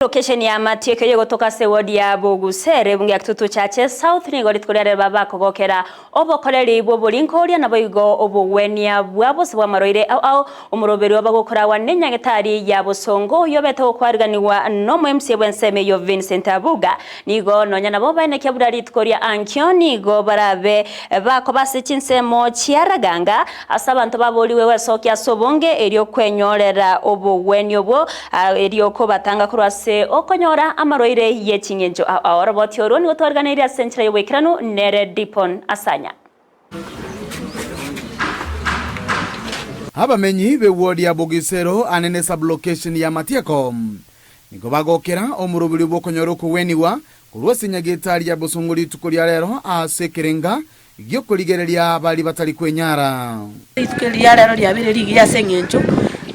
Location ya Matieko eyegotoka ase eward ya Bogusere, ebunge ya Kitutu Chache South nigo rituko riarero bakogokera obokoreri bw'oboringoria naboigo obogwenia bwa bose bw'amarwaire ao ao. Omoroberi oba gokoragwa nenyagetari ya Bosongo oyio obete gokwariganigwa nomo MCA bw'ensemo eyio Vincent Abuga. Nigo nonya nabo baenekia buna rituko ria ankio nigo barabe bakoba ase chinsemo chia Raganga ase abanto baborigwe gwesokia ase obonge erio kwenyorera obogwenia obwo erio kobatanga korwa ase okonyora amarwaire ye ching'encho ao ao. Oroboti orwo nigo twariganeirie ase enchera y'oboikeranu nere Dipon Asanya. Abamenyi b'ewodi ya Bogisero ane ne sub-location ya Matieko nigo bagokera omoroberio bw'okonyora okogwenigwa korwa ase nyagetari ya Bosongo rituko ria rero ase ekerenga gi'okorigereria baria batari kwenyara. Rituko eri ria rero riabeire rigiya ase eng'encho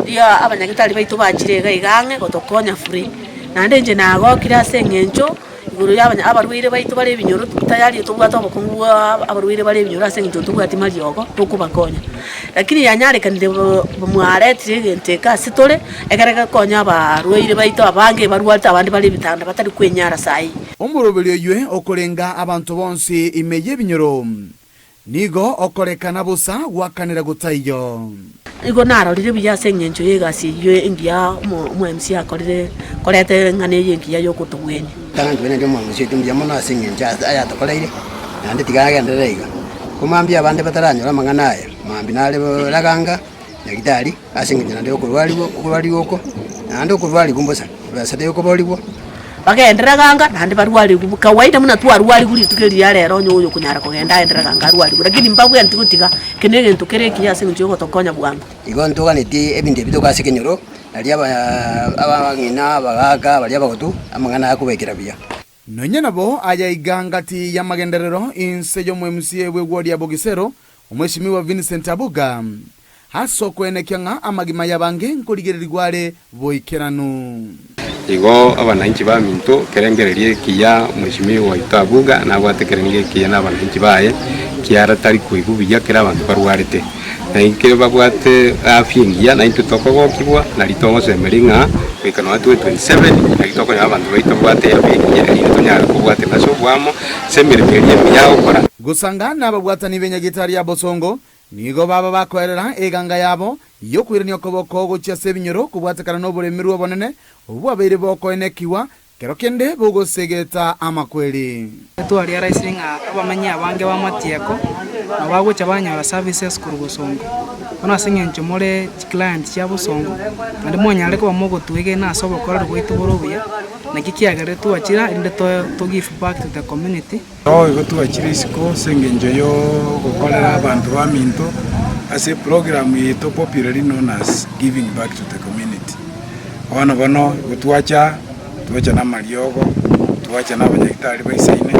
ria abanyagetari baito bachire iga iga ang'e gotokonya free. Naende inche nagokire ase eng'encho igoro ya abanya abarwaire baito bare ebinyoro tayari tobwate obokong'u bwa abarwaire bare ebinyoro ase eng'encho ntobwati mariogo tokobakonya. Lakini yanyarekanire bo mwaretire egento eke ase tore, ekere gekonya abarwaire baito abange barwarete abande bare ebitanda batari kwenyara saii. Omoroberi oywe okorenga abanto bonsi ime y'ebinyoro, nigo okorekana bosa gwakanera gotaiyo. Igo narorire buya ase engencho y'egasi eyio engiya omo MC akorire koreta eng'ana eye engiya y'ogotogwenia. Tang'ani ntwenereti omwangusi oito mbuya mono ase engencho ayatokoreire, naende tiga agenderere iga. Ko mambia abande bataranyora amang'ana aya, mambia nare raganga nyagetari ase engencho naende yokorwarigwa okorwarigwa oko, naende okorwarigwa mbosa, ebesa tekoborigwa. Bagenderera ganga naende barwarigwe kawaida buna twarwarigwe rituko eri ria rero onye oyo okonyara kogenda agenderere ganga arwarigwe lakini mbabwenereti gotiga eke na egento kere ekiya ase eng'encho yogotokonya bwango. Igo ntoganetie ebinto ebi toka ase ekenyoro, nario abang'ina, abagaaka, baria abagotu, amang'ana aya akobaikera buya. Nonya nabo aya iga ngati y'amagenderero inse y'omoMCA bw'egwodi ya Bogisero, Omweshimiwa Vincent Abuga, ase okoenekia ng'a amagima y'abange nkorigererigwa are boikeranu. Igo abananchi baminto, kerengererio ekiya Mweshimiwa oito Abuga nabwate ekerengo ekiya nabananchi baye, kiara tari koigwa buya kera abanto barwarete. Na ekero babwate afya engiya naintwe tokogokigwa, nari togosemeria ng'a goika nonya 2027 nari tokonyora abanto baito babwate afya engiya erinde tonyare kobwatana ase oboamo ase emeremo eria emiya agokora. Gosanga nababwatani b'enyagetari ya bosongo Nigo baba bakoerera eganga yabo y'okoirania okoboko gochia ase ebinyoro kobwatekana noboremerwa obonene obwo bwabeire bokoenekigwa kero kende bogosegeta amakweri. Twarealisire ng'a abamenyi abange b'amatieko nabo bagocha banyora services korwa bosongo. Bono ase eng'encho more chiclient chia bosongo, naende mwanyarire koba mogotwegena ase obokoreri bwaito bore obuya, naki kiagerire twachire erinde to give back to the community. Boigo twachire isiko ase engencho y'ogokorera abanto baminto ase eprogram yaito popularly known as giving back to the community. Bono bono igo twacha, twacha na amariogo, twacha na abanyagitari baisaine,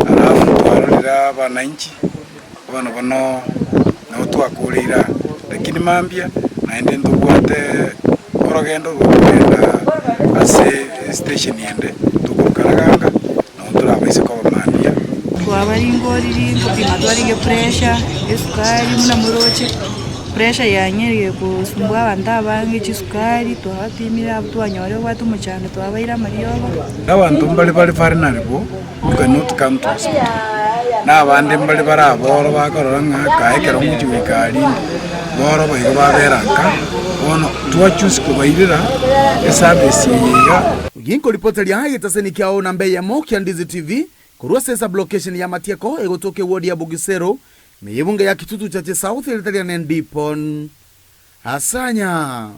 alafu twarorire abananchi, bono bono nabo twakoreire aa. Lakini mambia naende ntobwate orogendo rwokogenda ase estation ende tokoroka Raganga. Nabo torabaise koba mambia. Twabaringoriri nkopima twarenge pressure, esukari buna moroche, pressure yanyerire kosumbua abanto abange, chisukari twabapimire abwo twanyora obwate omochando twabaire amariogo. Abanto mbare bare vulnerable who cannot come to hospital, na abande mbare bare aboro bakorora ng'a kae ekero ngochia goika aria inde, boro boigo babera nka, bono twachoose kobairera eservice eye iga. Ginkoripoteria egetaseni kiao namba eyemo kia Ndizi TV korwa ase esablocation ya Matieko egotoka eward ya Bugisero ime y'ebunge ya Kitutu Chache South erita riane Ndipon Asanya.